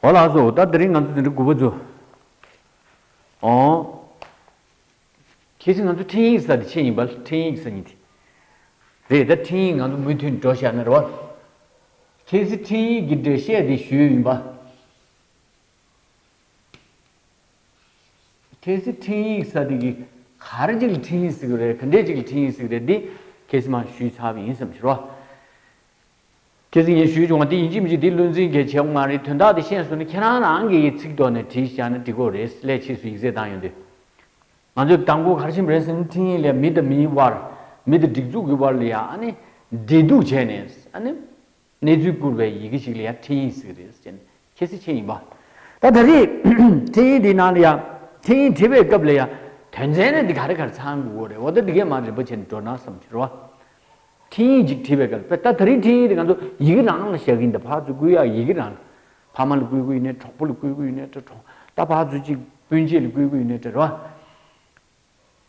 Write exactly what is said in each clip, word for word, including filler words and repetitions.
འོ་ལགས་སོ། ད་དེ་རིང་ང་ཚོ་འཛིན་གྲྭ་དགུ་པ་ཚོ། ཨོ། གལ་སྲིད་ང་ཚོ་འཕྲིན་ཡིག་ཟེར་དེ་ཆེ་ཡིན་པ། འཕྲིན་ཡིག་ཟེར་མཁན་དེ་རེད། ད་འཕྲིན་ཡིག་ང་ཚོ་མུ་མཐུད་འགྲོ་བཞག་ན་རེད་བ། གལ་སྲིད་འཕྲིན་ཡིག་གི་འགྲེལ་བཤད་དེ་ཞུས་ཡིན་པ། གལ་སྲིད་འཕྲིན་ཡིག་ཟེར་དེ་གི་ག་རེ་ཅིག་ལ་འཕྲིན་ཡིག་ཟེར་གི་རེད། ག་འདྲས་ཅིག་ལ་འཕྲིན་ཡིག་ཟེར་གི་རེད། འདི་གལ་སྲིད་མར་ཞུས་ཚར་བ་ཡིན་བསམ་ཞུ་རོགས། གལ་སྲིད་ངས་ཞུས་བྱུང་བ་འདི་ཡིན་གཅིག་མིན་གཅིག་འདི་བློ་འཛིན་གྱིས་བྱེད་དགོས་མ་རེད། དོན་དག་འདི་ཤེས་སོང་ན་ཁྱེད་རང་རང་གི་ཚིག་ཐོག་ནས་བྲིས་བཞག་ན་འགྲིག་གི་རེད། སླད་ཕྱིས་སུ་ཡིག་ཚད་བཏང་ཡོང་དུས། ང་ཚོས་དང་པོ་ག་རེ་བྱེད་པ་རེད་ཟེར་ན། འཕྲིན་ཡིག་ལ་མི་དང་མིའི་དབར། མི་དང་སྒྲིག་འཛུགས་ཀྱི་དབར་ལ་ཡ་ཨ་ནི་འབྲེལ་གཏུག་བྱས་ནས་ཨ་ནི་གནས་ཚུལ་བསྐུར་བའི་ཡི་གེ་ཞིག་ལ་ཡ་འཕྲིན་ཡིག་ཟེར་གི་རེད་ཟེར་ནས་ཁྱེད་སེ་ཆེ་ཡིན་པ། ད་ད་རེས་འཕྲིན་ཡིག་འདིའི་ནང་ལ་ཡ་འཕྲིན་ཡིག་བྲིས་པའི་སྐབས་ལ་ཡ་དོན་ཚན་ནི་འདི་ག་རེ་ག་རེ་ཚང་དགོས་ཀྱི་རེད། འོ་ད་འདི་གས་མར་རིམ་པ་བྱས་ནས་འགྲོ་ན་བསམ་གྱི་རེད་བ། འཕྲིན་ཡིག་ཅིག་བྲིས་པའི་སྐབས་ལ་ད་ད་རེས་འཕྲིན་ཡིག་དེ་ང་ཚོ་ཡི་གེ་རང་ལ་བཞག་གི་ཡིན། ད་ཕར་ཚུར་བསྐུར་ཡག་ཡི་གེ་རང་། ཕ་མ་ལ་བསྐུར་གི་ཡོད་ནའི་གྲོགས་པོ་ལ་བསྐུར་གི་ཡོད་ནའི་འདྲ། གྲོགས་ད་ཕར་ཚུར་ཅིག་སྤུན་མཆེད་ལ་བསྐུར་གི་ཡོད་ནའི་འདྲ་རེད་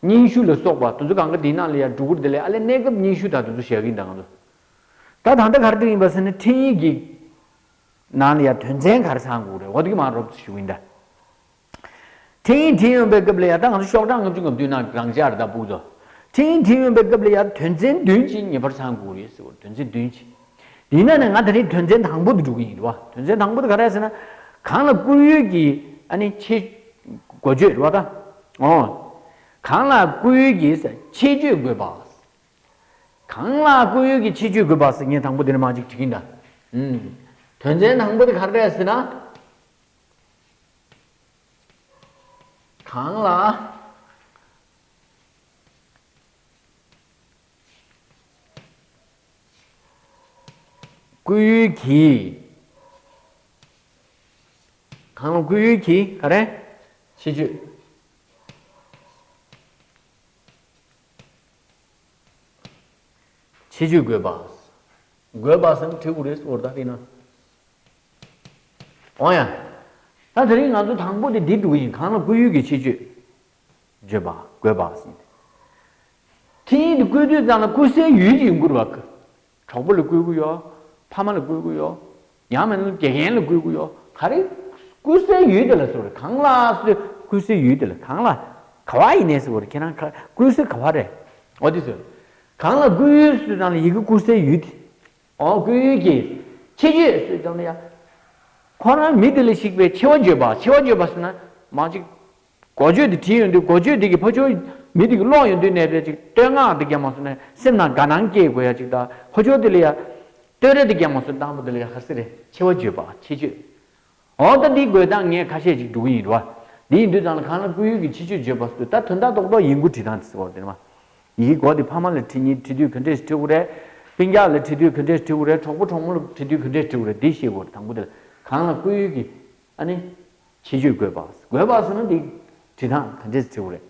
བ། སྙན་ཞུ་ལ་སོགས་པ་དེ་ཚོ་གང་ག་དེའི་ནང་ལ་ཡ་སྒྲོ་སྐུར་དེ་ལས་ཨ་ལས་གནས་སྐབས་སྙན་ཞུ་དང་དེ་ཚོ་བཞག་གི་ཡིན། ད་ང་ཚོ་ད་ད་ལྟ་ག་རེ་བྲིས་ཡིན་པ་ཟེར་ན། འཕྲིན་ཡིག་གི་ནང་ལ་ཡ་དོན་ཚན་ག་རེ་ཚང་དགོས་རེད། འོ་དེ་གི་མར་རོབ་ཙམ་ཞུ་གི་ཡིན་ད། འཕྲིན་ཡིག་བྲིས་ཡོང་པའི་སྐབས་ལ་ཡ་ད་ང་ཚོ་ཤོག་གྲངས་ལྔ་བཅུ་ང་བདུན་ནང་རང་འཇགས་རེད་ད་ཕྲུ་གུ་ཚོ། འཕྲིན་ཡིག་བྲིས་ཡོང་པའི་སྐབས་ལ་ཡ་དོན་ཚན་བདུན་ཅིག་ངེས་པར་ཚང་དགོས་རེད་ཟེར་བ། དོན་ཚན་བདུན་ཅིག། ཡིན་ན་ནི་ང་ད་རེས་དོན་ཚན་དང་པོ་དེ་འགྲོ་གི་ཡིན་རེད་བ། དོན་ཚན་དང་པོ་དེ་ག་རེ་རེད་ཟེར་ན། གང་ལ་བསྐུར་ཡུལ་གྱི་ཨ་ནི་ཆེད་འགོ་བརྗོད་རེད་བ་ད། ཨོ། གང་ལ་བསྐུར་ཡུལ་གྱི་ཆེད་བརྗོད་དགོས་པ། གང་ལ་བསྐུར་ཡུལ་གྱི་ཆེད་བརྗོད་དགོས་པ་ཟེར། ངས་དང་པོ་དེ་ནས་མར་ཅིག་བྲིས་ཀྱིན་ད། ཨུམ། དོན་ཚན་དང་པོ་དེ་ག་རེ་རེད་ཟེར་ན། གང་ལ་བསྐུར་ཡུལ་གྱི། གང་ལ་བསྐུར་ཡུལ་གྱི་ག་རེ། ཆེད་བརྗོད། ཆེད་བརྗོད་དགོས་པ། དགོས་པ་ཟེར་ན་བྲིས་དགོས་རེད་ཟེར་བ་ད་དེ་ན། འོ་ཡ། ད་དེ་རིང་ང་ཚོ་དང་པོ་དེ་འདི་འགྲོ་གི་ཡིན། གང་ལ་བསྐུར་ཡུལ་གྱི་ཆེད་བརྗོད་བརྗོད་པ་དགོས་པ་ཟེར། འཕྲིན་ཡིག་དེ་བསྐུར་དུས་ཙམ་ལ་བསྐུར་སའི་ཡུལ་ཅིག་ཡོང་གི་རེད་བ། གྲོགས་པོ་ལ་བསྐུར་གི་ཡོད། ཕ་མ་ལ་བསྐུར་གི་ཡོད། ཡང་མིན་ན་དགེ་རྒན་ལ་བསྐུར་གི་ཡོད། ག་རེ། བསྐུར་སའི་ཡུལ་དེ་ལ་ཟེར་བ་རེད། གང་ལ་ཟེར་བསྐུར་སའི་ཡུལ་དེ་ལ། གང་ལ། ག་བ་ཡིན་ནའི་ཟེར་བ་རེད། ཁྱེད་རང་ག་བསྐུར་ས་ག་བ་རེད། འོ་དེ་ཟེར། གང་ལ་བསྐུར་ཡུལ་ཟེར་དུས་ཙམ་ལ་ཡི་གེ་བསྐུར་སའི་ཡུལ་དེ། འོ་བསྐུར་ཡུལ་གྱི་ཆེད་བརྗོད་ཟེར་དུས་ཙམ་ལ་ཡ། ཁོ་རང་མི་དེ་ལ་གཞིགས་པའི་ཆེ་བ་བརྗོད་པ། ཆེ་བ་བརྗོད་པ་ཟེར་ན་མ་གཅིག་འགོ་བརྗོད་དེ་བྲིས་ཡོང་དུས་འགོ་བརྗོད་དེ་གི་ཕར་ཕྱོགས་མི་དེ་གི་ཀློག་ཡོང་དུས་ནས་པའི་ཅིག་བསྟོད་བསྔགས་དེ་རྒྱག་མ་སོང་ན་སེམས་ནང་དགའ་སྣང་སྐྱེ་དགོས་ཡ་ཅིག་དང་། ཕར་ཕྱོགས་དེ་ལ་ཡ་བསྟོད་ར་དེ་རྒྱག་མ་སོང་། དང་པོ་དེ་ལ་ཡ་ག་རེ་ཟེར་རེད། ཆེ་བ་བརྗོད་པ། ཆེད་བརྗོད། འོ་ད་འདིའི་འགོད་སྟངས་ངས་ཁ་ཤས་ཅིག་འགྲོ་གི་ཡིན་རེད་བ། འདི་ཡིན་དུས་ཙམ་ལ་གང་ལ་བསྐུར་ཡུལ་གྱི་ཆེད་བརྗོད་བརྗོད་པ་ཟེར་དུས་ད་དོན་དག་རྡོག་རྡོག་ཡིན་དགོས། བྲིས་སྟངས་དེ་ཟེར་བ་དེ་ནི་མ། ཡི་གེ་འགོ་དེ་ཕ་མ་ལ་བྲིས་ཉིན་བྲིས་དུས་ག་འདྲས་བྲིས་དགོས་རེད། སྤུན་ཀྱག་ལ་བྲིས་དུས་ག་འདྲས་བྲིས་དགོས་རེད། གྲོགས་པོ་གྲོགས་མོ་ལ་བྲིས་དུས་ག་འདྲས་བྲིས་དགོས་རེད། འདི་ཤེས་དགོས་རེད། དང་པོ་དེ་ལ་གང་ལ་བསྐུར་ཡུལ་གྱི་ཨ་ནི། ཆེད་བརྗོད་དགོས་པ། དགོས་པ་ཟེར་ན་འདི་བྲིས་སྟངས་ག་འདྲས་བྲིས་དགོས་རེད།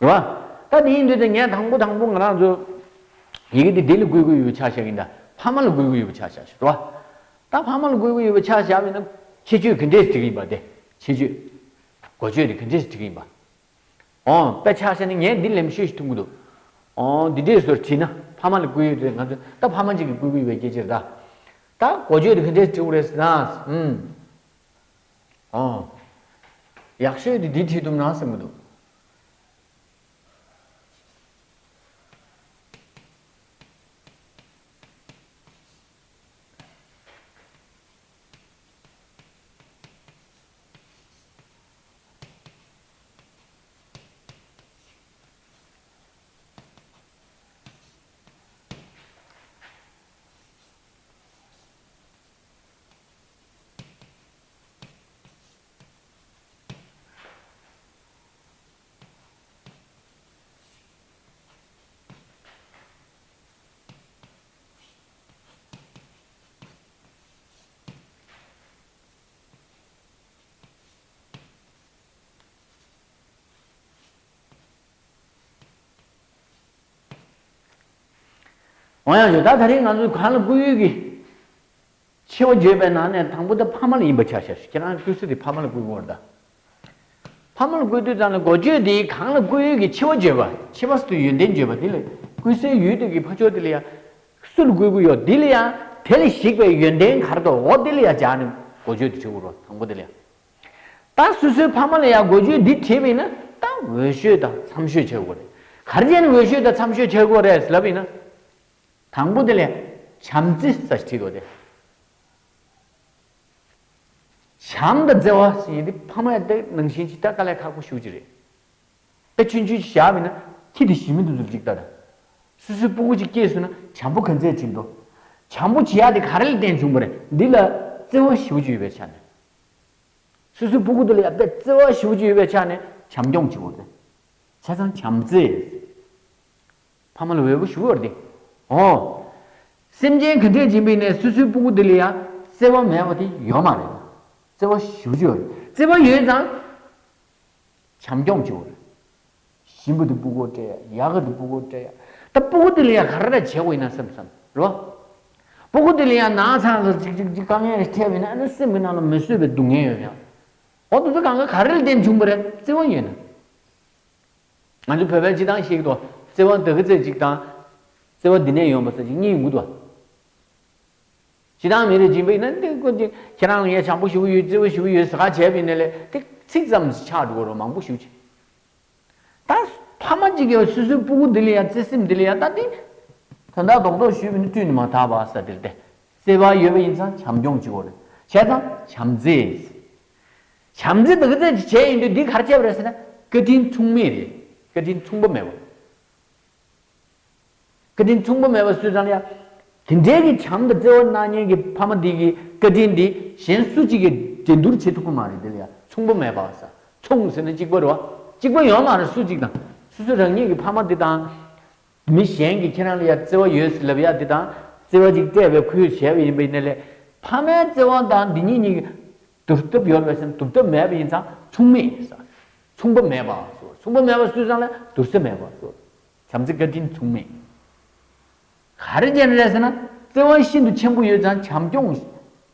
རེད་བ། ད་དེ་ཡིན་དུས་ད་ངས་དང་པོ་དང་པོ་ང་རང་ཚོ་ཡི་གེ་འདི་འདི་ལ་བསྐུར་གི་ཡོད་པ་ཆ་བཞག་གི་ཡིན། ད་ཕ་མ་ལ་བསྐུར་གི་ཡོད་པ་ཆ་བཞག་ཞུ་རེད་བ། ད་ཕ་མ་ལ་བསྐུར་གི་ཡོད་པ་ཆ་བཞག་པ་ཡིན་ན་ཆེད་བརྗོད་ག་འདྲས་བྲིས་གི་ཡིན་པ། དེ་ཆེད་བརྗོད། འགོ་བརྗོད་དེ་ག་འདྲས་བྲིས་གི་ཡིན་པ། འོ་དཔེ་ཆ་བཞག་ན་ངས་འདི་ལེམ་ཤོས་ཤིག་མཐོང་གི་འདུག། འོ་འདི་འདྲས་བཟོ་བྲིས་ན་ཕ་མ་ལ་བསྐུར་ཡོད་དེ། ང་ཚོ་ད་ཕ་མ་གཅིག་གིས་བསྐུར་གི་ཡོད་པའི་སྐད་ཆ་རེད་ད། ད་འགོ་བརྗོད་དེ་ག་འདྲས་བྲིས་དགོས་རེད་ཟེར་ན། ཨུམ། འོ། ཡག་ཤོས་དེ་འདི་བྲིས་ཐུབ་ན་བསམ་གི་འདུག། འོ་ཡང་ཡོད། ད་ད་རིང་ང་ཚོས་གང་ལ་བསྐུར་ཡུལ་གྱི་ཆེ་བ་བརྗོད་པའི་ནང་ནས་དང་པོ་ད་ཕ་མ་ལ་ཡིན་པ་ཆ་བཞག་ཞུ། ཁྱེད་རང་བསྐུར་ས་དེ་ཕ་མ་ལ་བསྐུར་དགོས་རེད་ད། ཕ་མ་ལ་བསྐུར་དུས་ཙམ་ལ་འགོ་བརྗོད་དེ་གང་ལ་བསྐུར་ཡུལ་གྱི་ཆེ་བ་བརྗོད་པ། ཆེ་བ་ཟེར་དུས་ཡོན་ཏན་བརྗོད་པ། དེ་ལ་བསྐུར་སའི་ཡུལ་དེ་གི་ཕར་ཕྱོགས་དེ་ལ་ཡང་སུ་ལ་བསྐུར་གྱི་ཡོད། དེ་ལ་ཡང་དེ་ལ་གཞིགས་པའི་ཡོན་ཏན་ག་རེ་འདུག། འོ་དེ་ལ་ཡང་སྦྱར་ནས། འགོ་བརྗོད་དེ་བྱེད་དགོས་རེད། དང་པོ་དེ་ལ་ཡ། ད་སོ་སོའི་ཕ་མ་ལ་ཡ་འགོ་བརྗོད་འདི་བྲིས་པ་ཡིན་ན་ད་འོས་ཤོས་དང་འཚམ་ཤོས་བྱེད་དགོས་རེད། ག་རེ་བྱས་ནས་འོས་ཤོས་དང་འཚམ་ཤོས་བྱེད་དགོས་རེད་ལབ་ཡིན་ན། དང་པོ་དེ་ལ་ཡ་བྱམས་བརྩེ་ཟེར་བྲིས་དགོས་ཏེ། བྱམས་དང་བརྩེ་བ་ཟེར་ཡིན་དེ་ཕ་མ་ཡ་དེ་ནང་བཞིན་ཅིག་ད་དཀའ་ལས་ཁག་པོ་ཞེ་པོ་ཅིག་རེད། དཔེ་ཆུང་ཆུང་ཞིག་བཞག་པ་ཡིན་ན་ཁྱི་དེ་ཞི་མི་འདུག་ཚུལ་གཅིག་ལྟ་ད། སོ་སོའི་སྤུ་གུ་གཅིག་སྐྱེས་སོང་ན་བྱམས་པོ་ག་ཚད་བྱེད་འདུག་བྱམས་པོ་བྱེད་ཡག་དེ་ག་རེ་ལ་བརྟེན་བྱུང་བ་རེད། འདི་ལ་བརྩེ་བ་ཞེ་པོ་ཅིག་ཡོད་པའི་ཆ་ནས། སོ་སོའི་སྤུ་གུ་དེ་ལ་ཡ་དཔེ་བརྩེ་བ་ཞེ་པོ་ཅིག་ཡོད་པའི་ཆ་ནས་བྱམས་སྐྱོང་བྱེད་དགོས་རེད། བྱས་ཙང་བྱམས་བརྩེ། ཕ་མ་ལ་འོས་པོ་ཞུ་བར་དེ། ཨོ། སེམས་ཅན་ག་འདྲས་སྦྱིན་པའི་ནས་སོ་སོའི་སྤུ་གུ་དེ་ལ་ཡ་བརྩེ་བ་མེད་པ་དེ་ཡོད་མ་རེད། བརྩེ་བ་ཞུ་རྒྱུ་ཡོད་རེད། བརྩེ་བ་ཡོད་ཙང་། བྱམས་སྐྱོང་བྱེད་དགོས་རེད། ཞིམ་པོ་དེ་སྤུ་གུར་སྤྲད་ཡ། ཡག་ག་དེ་སྤུ་གུར་སྤྲད་ཡ། ད་སྤུ་གུ་དེ་ལ་ཡ་ག་རེ་རེ་བྱེད་དགོས་ཡིན་ན་བསམ་བསམ་རོ། སྤུ་གུ་དེ་ལ་ཡ་ན་ཚ་ལ་ཅིག་ཅིག་ཅིག་དཀའ་ངལ་རེ་འཕྲད་པ་ཡིན་ན་ཨ་ནི་སེམས་ཀྱི་ནང་ལ་མི་བཟོད་པའི་སྡུག་བསྔལ་ཡོད་ཡ། འོ་དེ་ཚོ་གང་ག་ག་རེ་ལ་བརྟེན་བྱུང་བ་རེད། བརྩེ་བ་ཡོད་ན། ང་ཚོ་བོད་པའི་སྤྱི་བཏང་ཤེས་ཀྱི་འདུག་བརྩེ་བ་འདི་ག་ཚད་ཅིག་དང་། བརྩེ་བ་འདི་ནས་ཡོང་བ་ཟེར་ཅིག་གཉིས་ཡོང་གི་འདུག་སྤྱི་བཏང་མི་རེ་སྦྱིན་པ་ཡིན་ན་འདི་ཀོ་ཅིག་ཁྱེད་རང་ལ་ངས་བྱམས་པོ་ཞུ་གི་ཡོད། བརྩེ་བ་ཞུ་གི་ཡོད་ཟེར་ག་བྱས་པ་ཡིན་ན་ལས་དེ་ཚིག་ཙམ་ཆགས་འགྲོ་གི་རེད། མང་པོ་ཞུ་ཅིག་ད་ཕ་མ་གཅིག་གིས་སོ་སོའི་སྤུ་གུ་འདི་ལ་ཡ་བརྩེ་སེམས་འདི་ལ་ཡ་ད་འདི། དོན་དག་རྡོག་རྡོག་ཞུས་པ་ཡིན་ན་བཀྲུས་ནས་མ་དག་པ་ཟེར་དེ་རེད་དེ། བརྩེ་བ་ཡོད་པ་ཡིན་ཙང་བྱམས་སྐྱོང་བྱེད་དགོས་རེད། བྱས་ཙང་བྱམས་བརྩེ། བྱམས་བརྩེ་འདི་ག་ཚད་ཅིག་བྱས་ཡིན་དུས་འདི་ག་རེ་བྱས་པ་རེད་ཟེར་ན་བཀའ་དྲིན་མཚུངས་མེད་རེད། བཀའ་དྲིན་མཚུངས་པ་མེད་པ། བཀའ་དྲིན་མཚུངས་པ་མེད་པ་སུས་ཙམ་ལ་ཡ། དེ་འདྲའི་གི་བྱམས་དང་བརྩེ་བ་གནང་མཁན་གྱི་ཕ་མ་འདི་གི་བཀའ་དྲིན་འདི་གཞན་སུ་གཅིག་གིས་འགྲན་བསྡུར་བྱེད་ཐུབ་ཀྱི་མ་རེད། དེ་ལ་ཡ་མཚུངས་པ་མེད་པ་ཟེར། མཚུངས་ཟེར་ན་གཅིག་པ་རེད་བ། གཅིག་པ་ཡོད་མ་རེད། སུ་གཅིག་དང་། སོ་སོ་རང་ཉིད་ཀྱི་ཕ་མ་འདི་དང་། མི་གཞན་གྱིས་ཁྱེད་རང་ལ་ཡ་བརྩེ་བ་ཡོད་ཟེར་ལབ་ཡ་འདི་དང་བརྩེ་བ་ཅིག་སྤྲད་པའི་ཁུལ་བྱས་པ་ཡིན་པ་ཡིན་ན་ལས། ཕ་མའི་བརྩེ་བ་དང་འདི་གཉིས་གཉིས་ཀྱི་བསྡུར་ཐབས་ཡོད་པའི་སེམས་བསྡུར་ཐབས་མེད་པ་ཡིན་ཙང་མཚུངས་མེད་ཟེར། མཚུངས་པ་མེད་པ་སོ། མཚུངས་པ་མེད་པ་སུས་ཙམ་ལ་བསྡུར་ས་མེད་པ་སོ། བྱམས་བརྩེ་བཀའ་དྲིན་མཚུངས་མེད། ག་རེ་བྱས་ནས་རེད་ཟེར་ན་བརྩེ་བ་ཤིན་ཏུ་ཆེན་པོ་ཡོད་ཙང་བྱམས་སྐྱོང་།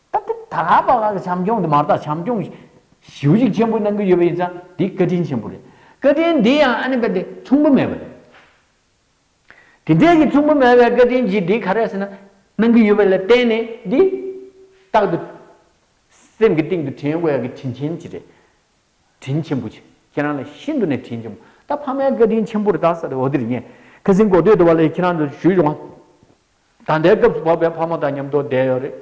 ད་དེ་ད་ག་པ་ག་གི་བྱམས་སྐྱོང་དེ་མ་རེད། ད་བྱམས་སྐྱོང་ཞེ་པོ་ཅིག་ཆེན་པོ་གནང་གི་ཡོད་པ་ཡིན་ཙང་དེ་བཀའ་དྲིན་ཆེན་པོ་རེད། བཀའ་དྲིན་འདི་ཡང་ཨ་ནི་བཀའ་དྲིན་མཚུངས་པ་མེད་པ་རེད། དེ་འདྲའི་གི་མཚུངས་པ་མེད་པའི་བཀའ་དྲིན་གྱིས་འདི་ག་རེ་ཟེར་ན་གནང་གི་ཡོད་པ་ལ་བརྟེན་ནས་འདི་རྟག་ཏུ་སེམས་ཀྱི་གཏིང་དུ་དྲན་དགོས་ཡ་གི་དྲིན་ཆེན་ཅིག་རེད། དྲིན་ཆེན་པོ་ཆེ། ཁྱེད་རང་ལ་ཤིན་ཏུ་ནས་དྲིན་ཆེན་པོ། ད་ཕ་མའི་བཀའ་དྲིན་ཆེན་པོ་རེད་ད་ཟེར་ཏེ་འོ་དེ་རེད། ངས་ཁ་སང་གོ་ཐོས་དུ་བ་ལས་ཁྱེད་རང་ཚོ་ཞུས་བྱུང་བ། ད་ལྟའི་སྐབས་སུ་བབས་པའི་ཕ་མ་དང་མཉམ་དུ་བསྡད་ཡོད་རེད།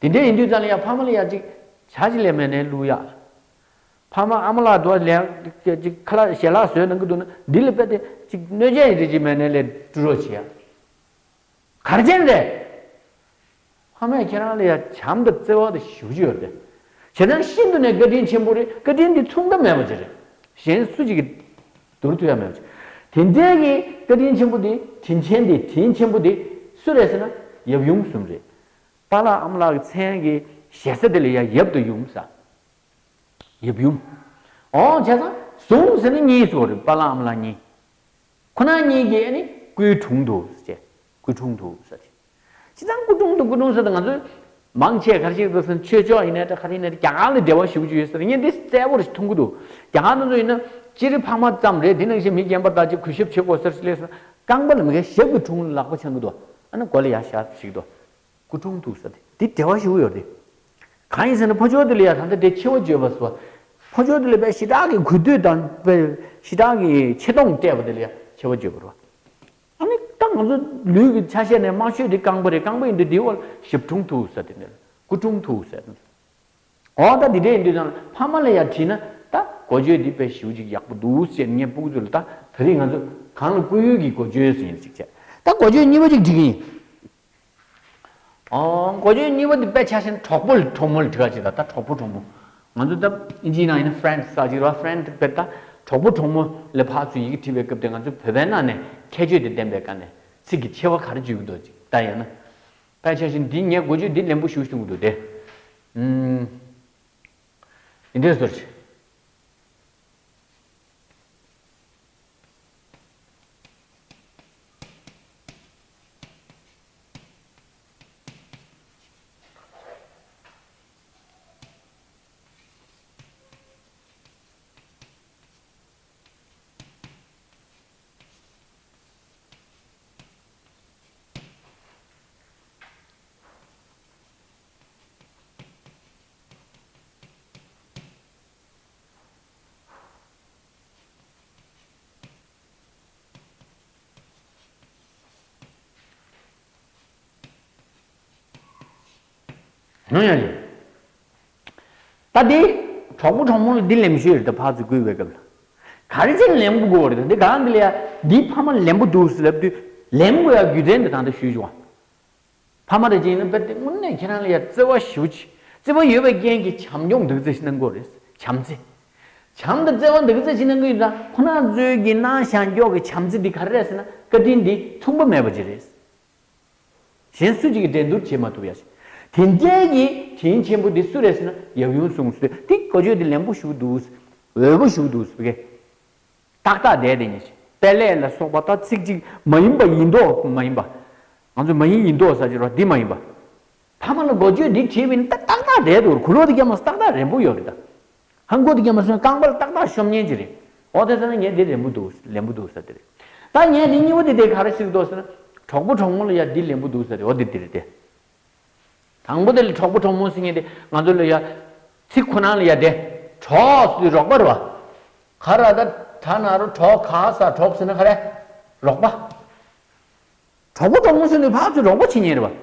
དེ་འདྲའི་ཡིན་དུས་ཙམ་ལ་ཡང་ཕ་མ་ལ་ཡང་ཅིག་བྱ་ཅིག་ལས་མེད་ནས་བླུག་ཡ། ཕ་མ་ཨ་མ་ལགས་དུ་བ་ལས་ཅིག་ཁ་ལག་ཞལ་ལག་བཟོས་གནང་གི་འདུག་ན་འདི་ལ་དཔེ་དེ་ཅིག་གནོད་སྐྱེལ་རེ་ཅིག་མེད་ནས་ལས་སྤྲོད་རོགས་བྱེད་ཡ། གར་ཅན་རེད། ཕ་མས་ཁྱེད་རང་ལ་ཡ་བྱམས་དང་བརྩེ་བ་དང་ཞེ་པོ་ཅིག་ཡོད་རེད། བྱས་ཙང་ཤིན་ཏུ་ནས་བཀའ་དྲིན་ཆེན་པོ་རེད། བཀའ་དྲིན་འདི་མཚུངས་ཟླ་མེད་པ་ཅིག་རེད། གཞན་སུ་ཅིག་གིས་བསྡུར་ཐུབ་ཡ་མེད་པ་ཅིག་དེ་འདྲའི་གི་བཀའ་དྲིན་ཆེན་པོ་འདི་དྲིན་ཆེན་འདི་དྲིན་ཆེན་པོ་འདི་སུ་རེད་ཟེར་ན་ཡབ་ཡུམ་གསུམ་རེད། པཱ་ལགས་ཨ་མ་ལགས་ཀྱི་མཚན་གྱི་ཞེ་ས་དེ་ལ་ཡ་ཡབ་དང་ཡུམ་ཟེར། ཡབ་ཡུམ། འོ་བྱས་ཙང་ཟུང་ཟེར་ན་གཉིས་སུ་རེད། པཱ་ལགས་ཨ་མ་ལགས་གཉིས། ཁོ་ན་གཉིས་ཀྱིས་ཨ་ནི་སྐུའི་དྲུང་དུ་ཟེར། སྐུ་དྲུང་དུ་ཟེར། བྱས་ཙང་སྐུ་དྲུང་དུ་སྐུ་དྲུང་ཟེར་དུས་ང་ཚོས་མང་ཆེ་ག་རེ་ཞིག་འདུག་ཟེར་ན་ཆོས་ཕྱོགས་ཡིན་ནའི་འདྲ་ག་རེ་ཡིན་ནའི་འདྲ་རྒྱ་གར་ལ་འབྲེལ་བ་ཞེ་པོ་ཅིག་ཡོད་ཟེར། ངས་འདི་གསལ་པོ་རེ་ཞིག་མཐོང་གི་འདུག་རྒྱ་གར་ནང་ཚོ་ཡིན་ན་སྤྱིར་ཕ་མ་ཙམ་རེད། དེ་ནང་བཞིན་མི་རྒན་པ་དག་ཅིག་གུས་ཞབས་བྱེད་དགོས་ཟེར་ཞིག་ལས་སོང་། རྐང་པ་ལ་མི་གའི་ཞབས་ཀྱི་དྲུང་ལ་ལག་པ་འཆང་གི་འདུག་ཨ་ནི་མགོ་ལ་ཡར་བཞག་ཞིག་འདུག་སྐུ་དྲུང་དུ་ཟེར་ཏེ་འདི་འབྲེལ་བ་ཞིག་ཡོད་རེད། གང་ཡིན་ཟེར་ན་ཕོ་ཕྱོགས་དེ་ལ་ཡ་ད་ལྟ་དེ་ཆེ་བ་བརྗོད་པ་སོགས། ཕོ་ཕྱོགས་དེ་ལ་དཔེ་ཞེ་དྲག་གི་གུས་འདུད་དང་དཔེ་ཞེ་དྲག་གི་ཆེ་མཐོང་སྤྲད་པ་དེ་ལ་ཡ་ཆེ་བ་བརྗོད་པ་རེད། ཨ་ནི་ད་ང་ཚོ་ལུས་ཀྱི་ཆ་ཤས་ནས་དམའ་ཤོས་དེ་རྐང་པ་རེད། རྐང་པ་ཡིན་དུས་འདིའི་འོག་ལ་ཞབས་དྲུང་དུ་ཟེར་ཏེ་འདི་ལ་སྐུ་དྲུང་དུ་ཟེར་ཏེ། འོ་ད་འདི་འདྲ་ཡིན་དུས་ཙང་ཕ་མ་ལ་ཡ་དྲིས་ན་ད་གོ་ཆོད་འདི་དཔེ་ཞེ་པོ་ཅིག་ཡག་པོ་འདུག་ཟེར་ངས་སྤུ་གུ་ཚོ་ལ་ད་ད་རེས་ང་ཚོ་གང་ལ་སྐུ་ཡོད་ཀྱི་གོ་ཆོད་ཟེར་ཡིན་ཅིག་བྱས། ད་གོ་ཆོད་གཉིས་པ་ཅིག་འབྲི་གི་ཡིན། ཨོ། གོ་ཆོད་གཉིས་པ་འདི་དཔེ་ཆ་བཞག་ན་གྲོགས་པོ་ལ་གྲོགས་མོ་ལ་འབྲི་ག་ཅིག་ད་ད་གྲོགས་པོ་གྲོགས་མོ། ང་ཚོ་ད་ཨིན་ཇིའི་ནང་ཡིན་ན་friend ཟེར་ཅིག་རེད་བ། friend དཔེ་ད་གྲོགས་པོ་གྲོགས་མོ་ལ་ཕར་ཚུར་ཡི་གེ་བྲིས་པའི་སྐབས་དེ་ང་ཚོ་བོད་པའི་ནང་ནས་ཁྱད་ཆོས་དེ་ལྡན་པའི་སྒང་ནས་ཚིག་གི་ཕྱེ་བ་ག་རེ་བརྗོད་ཀྱི་འདུག་ཅིག་ད་ཡང་ན། དཔེ་ཆ་བཞིན་འདི་ངས་འགོ་བརྗོད་འདི་ལན་པོ་ཞུ་ཞུ་གི་འདུག་སྟེ། ཨུམ། འདི་འདྲས་ཟེར་ཅིག་ཡོང་ཡ་རེད། ད་འདི་གྲོགས་པོ་གྲོགས་མོ་ལ་འདི་ལེན་ཤོས་རེད། ད་ཕར་ཚུར་བསྐུལ་བའི་སྐབས་ལ་ག་རེ་བྱས་ལེན་དགོས་རེད། ད་འདི་གང་འདི་ལ་ཡ་འདི་ཕ་མ་ལེན་པོ་འདུག་ཟེར་ལབ་དུས་ལེན་དགོས་ཡ་རྒྱུ་མཚན་འདི་ད་ལྟ་ཞུས་བྱུང་བ། ཕ་མ་རེ་ཅིག་ཡིན་ན་དཔེ་དེ་དངོས་གནས་ཁྱེད་རང་ལ་ཡ་བརྩེ་བ་ཞེ་པོ་ཅིག་བརྩེ་བ་ཡོད་པའི་རྐྱེན་གྱིས་བྱམས་སྐྱོང་འདུག་རྩེ་ཞིག་གནང་དགོས་རེད། བྱམས་བརྩེ། བྱམས་དང་བརྩེ་བ་འདུག་རྩེ་ཞིག་གནང་གི་ཡོད་ཙང་ཁོ་ན་ཚོས་ཀྱི་གནང་བཞག་མགྱོགས་ཀྱི་བྱམས་བརྩེ་འདི་ག་རེ་རེད་ཟེར་ན་བཀའ་དྲིན་འདི་མཚུངས་པ་མེད་པ་ཅིག་རེད། གཞན་སུ་གཅིག་གིས་འགྲན་བསྡུར་བྱེད་མ་ཐུབ་ཡ་ཞིག་དེ་འདྲའི་གི་དྲིན་ཆེན་པོ་འདི་སུ་རེད་ཟེར་ན་ཡབ་ཡུམ་གསུང་སྲོལ་དེ་གོ་ཆོད་དེ་ལེན་པོ་ཞུ་འདུག་འོས་པོ་ཞུ་འདུག་ཟེར་གི་ཏག་ཏག་བསྡད་དེ་ཉིད་ཅིག་དཔལ་ལས་ལ་སོགས་པ་ད་ཚིག་གཅིག་མ་ཡིན་པ་ཡིན་མདོག་མ་ཡིན་པ། ང་ཚོ་མ་ཡིན་ཡིན་མདོག་ཟེར་གྱི་རོ་འདི་མ་ཡིན་པ། ཕ་མ་ལ་གོ་ཆོད་འདི་བྲིས་པ་ཡིན་ན་ད་ཏག་ཏག་བསྡད་འདུག་གུ་ལོ་དེ་རྒྱ་མ་ཏག་ཏག་རན་པོ་ཡོད་རེད་ད། ཧང་གོ་དེ་རྒྱ་མ་སོན་རྐང་པ་ལ་ཏག་ཏག་ཤོམ་ཉན་གྱི་རེད། འོ་དེ་ཟེར་ན་ངས་འདི་རན་པོ་འདུག་ལེན་པོ་འདུག་ཟེར་དེ་རེད། ད་ངས་འདི་གཉིས་པོ་དེ་དེ་ག་རེ་ཞིག་འདུག་ཟེར་ན་གྲོགས་པོ་གྲོགས་མོ་ལ་ཡ་འདི་ལེན་པོ་འདུག་ཟེར་དེ་འོ་དེ་དེ་རེད་དེ། དང་པོ་དེ་ལ་གྲོགས་པོ་གྲོགས་མོ་ཟེར་མཁན་དེ་ང་ཚོ་ལ་ཡ། ཚིག་ཁོ་ན་ལ་ཡ་དེ། གྲོགས་ཟེར་དུས་རོགས་པ་རེད་བ། ག་ར་ད་གྲ་ན་རོ་གྲོགས་ག་ས་གྲོགས་ཟེར་ན་ག་རེ། རོགས་པ། གྲོགས་པོ་གྲོགས་མོ་ཟེར་དུས་ཕར་ཚུར་རོགས་པ་བྱེད་མཁན་རེད་བ།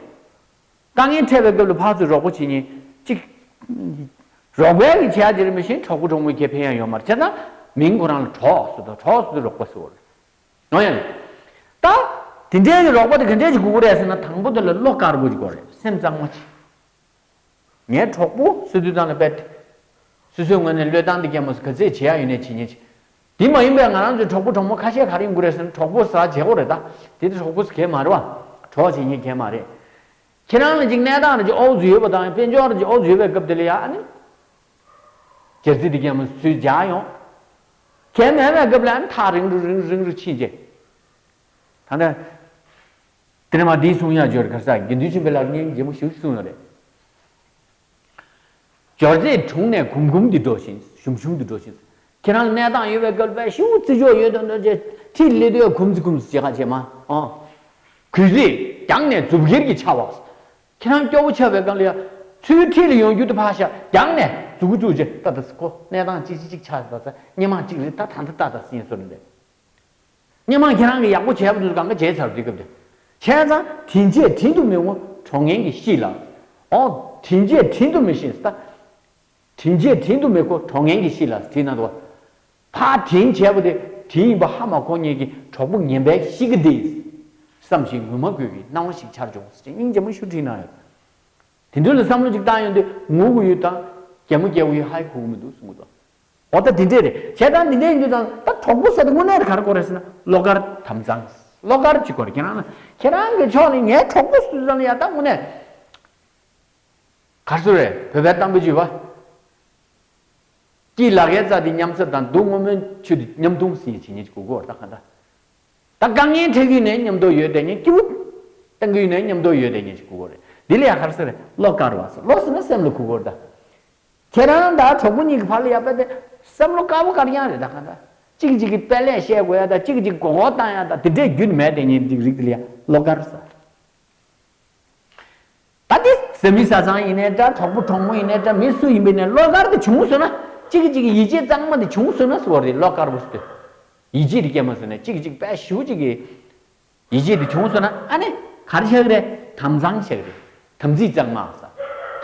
དཀའ་ངལ་འཕྲད་པའི་སྐབས་ལ་ཕར་ཚུར་རོགས་པ་བྱེད་མཁན་གཅིག་རོགས་པའི་གི་བྱ་དེ་རེད་མི་ཤེས་གྲོགས་པོ་གྲོགས་མོའི་ཁེ་ཕན་ཡང་ཡོད་མ་རེད་བྱས་ཙང་མིང་ཁོ་རང་ལ་གྲོགས་ཟེར་དུས་གྲོགས་ཟེར་དུས་རོགས་པ་ཟེར་བ་རེད། ཡོང་ཡ་ལ། ད། དེ་འདྲའི་གི་རོགས་པ་དེ་ག་འདྲས་ཀྱི་དགོས་ཀྱི་རེད་ཟེར་ན་དང་པོ་དེ་ལ་བློ་དཀར་པོ་ཅིག་དགོས་རེད་སེམས་གཙང་མ་ཅིག་ངའི་གྲོགས་པོ་ཟེར་དུས་ཙང་ལ་དཔེ། སོ་སོའི་ངོས་ནས་བློས་བཏང་དེ་རྒྱ་མོ་ག་ཚད་བྱེད་ཡ་ཡོད་ནས་བྱེད་ཉེན་ཅིག་དེ་མ་ཡིན་པའི་ང་རང་ཚོའི་གྲོགས་པོ་གྲོགས་མོ་ཁ་ཤས་ག་རེ་ཡིན་དགོས་རེད་ཟེར་ན་གྲོགས་པོ་ཟ་བྱེད་དགོས་རེད་ད། དེ་དེ་གྲོགས་པོ་ཟ་གལ་མ་རེད་བ། གྲོགས་བྱེད་ཉེན་གལ་མ་རེད། ཁྱེད་རང་ལ་ཅིག་གནས་སྟངས་རེ་ཅིག་ཨོ་ཙི་ཡོད་པ་དང་དཔལ་འབྱོར་རེ་ཅིག་ཨོ་ཙི་ཡོད་པའི་སྐབས་དེ་ལ་ཡ་ཨ་ནི། རྒྱལ་རྩེ་དེ་རྒྱ་མོ་སུས་རྒྱག་ཡོང་། གལ་མེད་པའི་སྐབས་ལ་ཨ་ནི་ཐག་རིང་རུ་རིང་རུ་རིང་རུ་ཕྱིན་རྗེས། ད་ནི། དེ་ནས་མ་འདིའི་གསུང་ཡ་འབྱོར་གར་ས་དགེ་འདུན་ཆོས་འཕེལ་ལགས་སྙིང་རྗེ་མོ་ཞིག་གསུང་ཡོད་རེད། འབྱོར་རྫས་དྲུང་ནས་གུམ་གུམ་དུ་འགྲོ་བཞིན་ཞུམ་ཞུམ་དུ་འགྲོ་བཞིན། ཁྱེད་རང་གནས་སྟངས་ཡོད་པའི་སྐབས་པས་ཤིའུ་རྩི་འཇོག་ཡོད་དོ་འདོད་ཅེས་ཁྲིད་ལེ་དུས་གུམ་ཙི་གུམ་ཙི་བྱེད་ཁ་བྱེད་མ་ཨོ། གུས་རྩིས་རྒྱང་ནས་མཛུབ་ཁྱེར་གྱི་ཆ་བ། ཁྱེད་རང་སྐྱོ་བོ་ཆགས་པའི་སྒང་ལ་ཡ། ཚུར་ཁྲིད་ལ་ཡོང་རྒྱུ་དུ་ཕར་བཞག་རྒྱང་ནས་མཛུ་གུ་བཙུགས་རྗེས་ཏ་ཏ་སི་ཁོ་གནས་སྟངས་ཅིག་ཅིག་ཅིག་ཆགས་ཏ་ཏ་སྙེ་མ་ཅིག་རེད་ད་ད་ད་ཏ་ཏ་སི་ཡིན་སོ་རེད། སྙེ་མ་ཁྱེད་རང་གིས་ཡག་པོ་བྱས་པ་དུས་གང་ག་བྱས་ཚར་དུས་སྐབས་དེ། བྱས་ཙང་དྲིན་ཆེ་དྲིན་དུ་མི་འོང་གྲོགས་ངན་གྱིས་ཤི་ལ། ཨོ། དྲིན་ཆེ་དྲིན་དུ་མི་ཤེས་ད། དྲིན་ཆེ་དྲིན་དུ་མི་གོ་གྲོགས་ངན་གྱིས་ཤི་ལ་དྲིན་ན་དོ། ཕ་དྲིན་བྱས་པ་དེ་དྲིན་ཡིན་པ་ཧ་མ་གོ་ངེད་ཀྱི་གྲོགས་པོ་ངན་པའི་ཤི་གི་དེ། བསམ་ཞིང་ངུ་མ་དགོས་ཀྱི་སྣང་བ་ཞིག་འཆར་བྱུང་ཟེར་སྙིང་རྗེ་མོ་ཞུ་དྲིན་ན་ཡོད། དེ་འདྲ་ལ་བསམ་བློ་ཅིག་བཏང་ཡོང་དུས་ངུ་གི་ཡོད་དང་གད་མོ་བགད་གི་ཡོད་ཧ་ཡི་གོ་གི་མི་འདུག་གསུང་གི་འདུག་འོ་ད་དེ་འདྲས་རེད་བྱས་ཙང་འདི་འདྲས་ཡིན་དུས་ཙང་ད་གྲོགས་པོ་ཟེར་དེ་དངོས་གནས་རེད་ག་རེ་དགོས་རེད་ཟེར་ན་བློ་དཀར་དམ་གཙང་། བློ་དཀར་ཅིག་དགོས་རེད་ཁྱེད་རང་ལ་ཁྱེད་རང་གི་ཕྱོགས་ནས་ངའི་གྲོགས་པོ་ཟེར་དུས་ཙང་ལ་ཡ་ད་དངོས་གནས་ག་རེ་ཟེར་རེད་བོད་པའི་གཏམ་དཔེ་བརྗོད་པ། སྐྱིད་ལ་ཁའི་རྩ་དེ་མཉམ་ཟ་དང་སྡུག་སྔོན་མོའི་ཆུ་དེ་མཉམ་འཐུང་ཟེར་བྱེད་ཉེན་ཅིག་དགོས་ཀྱི་ཡོད་རེད་ད་ག་འདྲ། ད་དཀའ་ངལ་འཕྲད་ཀྱི་ནས་མཉམ་དུ་ཡོད་བསྡད་ཉེན་སྐྱིད་པོ། བཏང་གི་ནས་མཉམ་དུ་ཡོད་བསྡད་ཉེན་ཅིག་དགོས་ཀྱི་ཡོད་རེད་འདི་ལ་ཡ་ག་རེ་ཟེར་རེད་བློ་དཀར་བ་ཟེར་བློ་ཟེར་ན་སེམས་ལ་གོ་གི་ཡོད་རེད་ད། ཁྱེད་རང་དང་གྲོགས་པོ་གཉིས་ཀྱི་བར་ལ་ཡ་དཔེ་དེ་བསམ་བློ་དཀར་པོ་དཀར་ཡང་རེད་ད་ག་འདྲ། གཅིག་གཅིག་གི་དཔེ་ལས་བཤད་དགོས་ཡ་ད་གཅིག་གཅིག་མགོ་སྐོར་བཏང་ཡ་ད་དེ་འདྲས་རྒྱུན་མེད་བསྡད་ཉེན་ཅིག་རིགས་དེ་ལ་ཡ་བློ་དཀར་ཟེར། ད་དེ་བཟའ་མི་བཟའ་ཚང་ཡིན་ནའི་འདྲ་གྲོགས་པོ་གྲོགས་མོ་ཡིན་ནའི་འདྲ་མི་སུ་ཡིན་པའི་ནས་བློ་དཀར་དེ་བྱུང་སོང་ན་གཅིག་གིས་གཅིག་གི་ཡིད་ཆེས་གཙང་མ་དེ་བྱུང་སོང་ན་ཟེར་བ་རེད་བློ་དཀར་པོ་ཟེར་དུས། ཡིད་ཆེས་དེ་སྐྱེས་མ་སོང་ནས་གཅིག་གིས་གཅིག་དཔེ་ཞེ་པོ་གཅིག་གི་ཡིད་ཆེས་དེ་བྱུང་སོང་ན་ཨ་ནི་ག་རེ་བྱ་གི་རེད་དམ་གཙང་བྱ་གི་རེད། དམ་ཚིག་གཙང་མ་ཟེར།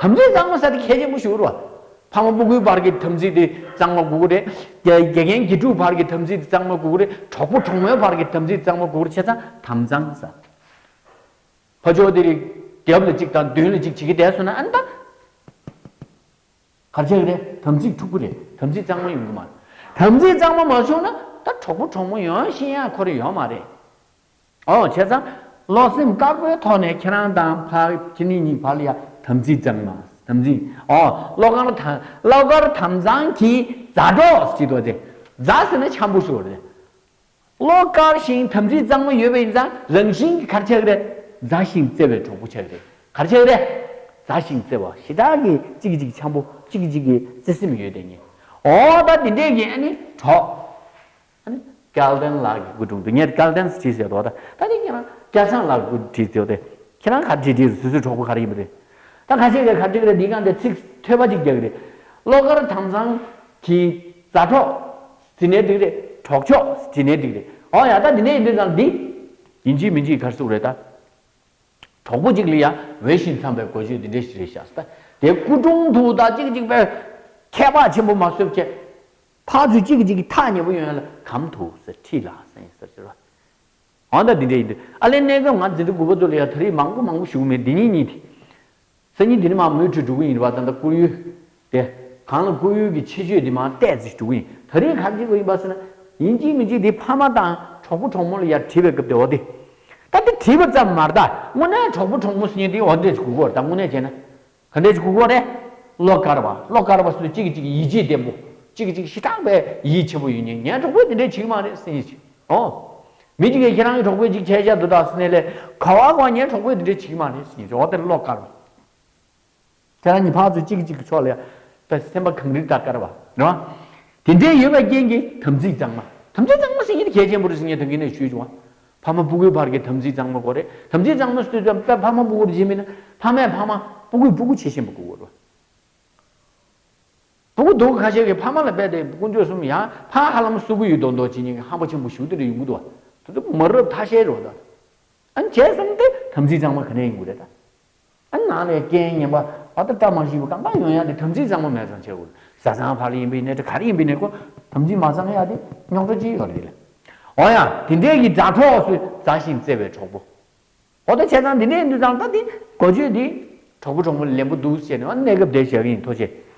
དམ་ཚིག་གཙང་མ་ཟེར་དེ་གལ་ཆེན་པོ་ཞིག་རེད་བ། ཕ་མ་སྤུ་གུའི་བར་གྱི་དམ་ཚིག་དེ་གཙང་མ་དགོས་ཀྱི་རེད། དགེ་དགེ་རྒན་དགེ་ཕྲུག་བར་གྱི་དམ་ཚིག་དེ་གཙང་མ་དགོས་ཀྱི་རེད། གྲོགས་པོ་གྲོགས་མོའི་བར་གྱི་དམ་ཚིག་གཙང་མ་དགོས་ཀྱི་རེད་བྱས་ཙང་དམ་གཙང་ཟེར། ཕ་ཕྱོགས་དེ་རིགས་རྒྱབ་ལ་གཅིག་དང་མདུན་ལ་གཅིག་བྱེད་ཀྱི་བསྡད་སོང་ན་ཨ་ནི་ད། གར་བྱེད་རེད་དམ་ཚིག་འཁྲུག་པོ་རེད་དམ་ཚིག་གཙང་མ་ཡོང་གི་མ་རེད། དམ་ཚིག་གཙང་མ་མ་བྱུང་ན་ད་གྲོགས་པོ་གྲོགས་མོ་ཡོང་ཤེས་ཡ་ཁོ་རེ་ཡོང་མ་རེད། ཨོ་བྱས་ཙང་བློ་སེམས་དཀར་པོའི་ཐོག་ནས་ཁྱེད་རང་དང་ཕ་ཁྱེད་གཉིས་གཉིས་བར་ལ་ཡ་དམ་ཚིག་གཙང་མ་དམ་ཚིག་ཨོ་བློ་དཀར་དམ་བློ་དཀར་དམ་གཙང་གི་མཛའ་གྲོགས་ཅིག་འདུག་སྟེ། མཛའ་ཟེར་ན་འཆམ་པོ་ཟེར་བ་རེད། བློ་དཀར་ཞིང་དམ་ཚིག་གཙང་མ་ཡོད་པ་ཡིན་ཙང་རང་བཞིན་གྱིས་གར་ཆགས་ཀྱི་རེད། མཛའ་ཞིང་བརྩེ་བའི་གྲོགས་པོ་ཆགས་ཀྱི་རེད། གར་ཆགས་ཀྱི་རེད། མཛའ་ཞིང་བརྩེ་བ་ཞེ་དྲག་གི་གཅིག་གིས་གཅིག་འཆམ་པོ་གཅིག་གིས་གཅིག་གི་བརྩེ་སེམས་ཡོད་དེ་ཉིད། འོ་ད་འདི་འདྲས་ཀྱི་ཨ་ནི་གྲོགས། ཨ་ནི་སྐལ་ལྡན་ལགས་ཀྱི་སྐུ་དྲུང་དུ་ངས་སྐལ་ལྡན་ཟེར་བྲིས་ཟེར་དོ་ད་ད་ནི་ཁྱེད་རང་སྐལ་བཟང་ལགས་ཀྱི་སྐུ་བྲིས་ཟེར་དོ་དེ་ཁྱེད་རང་ག་བྲིས་བྲིས་སོ་སོའི་གྲོགས་པོ་ག་རེ་ཡིན་པ་རེད། ད་ཁ་ཤས་ཀྱིས་ག་བྲིས་ཀྱི་རེད་འདི་གང་དེ་ཚིག་ཐོས་པ་གཅིག་རྒྱག་གི་རེད། བློ་དཀར་དམ་གཙང་གི་མཛའ་གྲོགས། དེ་ནས་འགྲིག་རེད། གྲོགས་མཆོག་དེ་ནས་འགྲིག་རེད། ཨོ་ཡ་ད་འདི་ནས་ཡིན་དུས་ཙང་འདི། ཡིན་གཅིག་མིན་གཅིག་གར་སོང་རེད་ད། གྲོགས་པོ་གཅིག་ལ་ཡ་འོས་ཤིང་འཚམས་པའི་གོ་ཆོད་འདི་འདྲ་ཞིག་རེད་ཤག་ད། དེ་སྐུ་དྲུང་དུ་ད་གཅིག་གཅིག་པའི་ཁྱད་པར་ཆེན་པོ་མ་བཟོས་བྱས། ཕར་ཚུར་གཅིག་གཅིག་གི་ཐག་ཉེ་པོ་ཡོང་ཡ་ལ་གམ་དུ་ཟེར་ཁྲིད་ལ་ཟེར་ཟེར་ཟེར་བ། འོ་ད་འདི་འདྲ་ཡིན་དུས་ཨ་ལས་གནས་སྐབས་ང་འཛིན་གྲྭ་དགུ་པ་ཚོ་ལ་ཡ་ད་རེས་མང་པོ་མང་པོ་ཞུ་གི་མེད། འདི་གཉིས་གཉིས་དེ། སང་ཉིན་འདི་ནས་མར་མུ་མཐུད་འགྲོ་གི་ཡིན་པ། ད་ལྟ་བསྐུར་ཡུལ་དེ་གང་ལ་བསྐུར་ཡུལ་གྱི་ཆེད་བརྗོད་འདི་མར་བལྟས་ཚེ་འགྲོ་གི་ཡིན། ད་རེས་ག་རེ་བྱེད་དགོས་ཡིན་པ་ཟེར་ན། ཡིན་གཅིག་མིན་གཅིག་དེ་ཕ་མ་དང་གྲོགས་པོ་གྲོགས་མོ་ལ་ཡར་དྲིས་པའི་སྐབས་དེ་འོ་དེ། ད་དེ་དྲིས་པ་ཙམ་མ་རེད། ད་དངོས་གནས་གྲོགས་པོ་གྲོགས་མོ་ཟེར་མཁན་དེ་འོ་འདྲས་ཅིག་དགོས་ཀྱི་ཡོད་རེད། ད་དངོས་གནས་བྱས་ན་ག་འདྲས་ཅིག་དགོས་ཀྱི་ཡོད་རེད། བློ་དཀར་བ། བློ་དཀར་བ་ཟེར་དུས་གཅིག་གིས་གཅིག་ཡིད་ཆེས་བརྟན་པོ། གཅིག་གིས་གཅིག་ཞེ་དྲག་པའི་ཡིད་ཆེས་པོ་ཡོད་མཁན། ངའི་གྲོགས་པོས་དེ་འདྲས་བྱེད་ཀྱི་མ་རེད་ཟེར་མཁན་ཅིག་འོ། མི་གཅིག་གིས་ཁྱེད་རང་གི་གྲོགས་པོས་གཅིག་བྱས་བཞག་འདུག་ད་ཟེར་ནས་ལས། ག་བ་ག་བ་ངའི་གྲོགས་པོས་དེ་འདྲས་བྱེད་ཀྱི་མ་རེད་ཟེར་མཁན་ཅིག་འོ་དེ་བློ་དཀར་བ། ཁྱེད་རང་གཉིས་ཕར་ཚུར་གཅིག་གིས་གཅིག་གི་ཕྱོགས་ལ་ཡ། ད་སེམས་པ་གངས་རི་ལྟར་དཀར་བ་རེད་བ། དེ་འདྲའི་ཡོད་པའི་རྐྱེན་གྱིས་དམ་ཚིག་གཙང་མ། དམ་ཚིག་གཙང་མ་ཟེར་མཁན་དེ་གལ་ཆེན་པོ་རེད་ཟེར་མཁན་ད་གིན་ནས་ཞུས་བྱུང་བ། ཕ་མ་སྤུ་གུའི་བར་གྱི་དམ་ཚིག་གཙང་མ་དགོས་རེད། དམ་ཚིག་གཙང་མ་ཟེར་དུས་ཙམ་པ་ཕ་མ་སྤུ་གུ་རེད་བྱས་མིན་ན། ཕ་མས་ཕ་མ། སྤུ་གུས་སྤུ་གུ་བྱེད་ཤེས་པ་དགོས་རེད་བ། སྤུ་གུ་སྡུག་ཁ་ཤས་ཀྱིས་ཕ་མ་ལ་རྦད་དེ་དཀོན་མཆོག་གསུམ་ཡང་ཕར་ཧ་ལམ་གསོད་ཀྱི་ཡོད་མདོག་མདོག་བྱེད་མཁན་གྱི་ཧམ་པ་ཆེན་པོ་ཞེ་པོ་དེ་འདྲ་ཡོང་གི་འདུག་བ། དེ་ཚོ་མ་རབས་ཐ་ཤལ་རེད་བ་ད། ཨ་ནི་བྱས་ཙང་དེ་དམ་ཚིག་གཙང་མ་ག་ནས་ཡོང་གི་རེད་ད། ཨ་ནི་ནང་ནས་རྐྱེན་ངན་པ་ཨ་ད་བཀྲ་མ་ཤིས་པ་གང་ག་ཡོང་ཡ་དེ་དམ་ཚིག་གཙང་མ་མེད་ཙང་བྱེད་དགོས། བཟའ་ཚང་བར་ལ་ཡིན་པའི་ནས་ད་ག་རེ་ཡིན་པའི་ནས་ཁོ་དམ་ཚིག་མ་གཙང་ཡ་དེ་རྙོག་དྲ་ཅིག་ཡོད་རེད་ལ། འོ་ཡ་དེ་འདྲའི་གི་དགྲ་གྲོགས་སུ་མཛའ་ཞིང་བརྩེ་བའི་གྲོགས་པོ། འོ་ད་བྱས་ཙང་འདི་འདྲའི་ཡིན་དུས་ཙང་ད་འདི་གོ་ཆོད་འདི་གྲོགས་པོ་གྲོགས་མོ་ལེན་པོ་འདུག་ཟེར་ནས་ཨ་ནི་གནས་སྐབས་དེ་བཞག་གི་ཡིན། ཐུགས་རྗེ་ཆེ།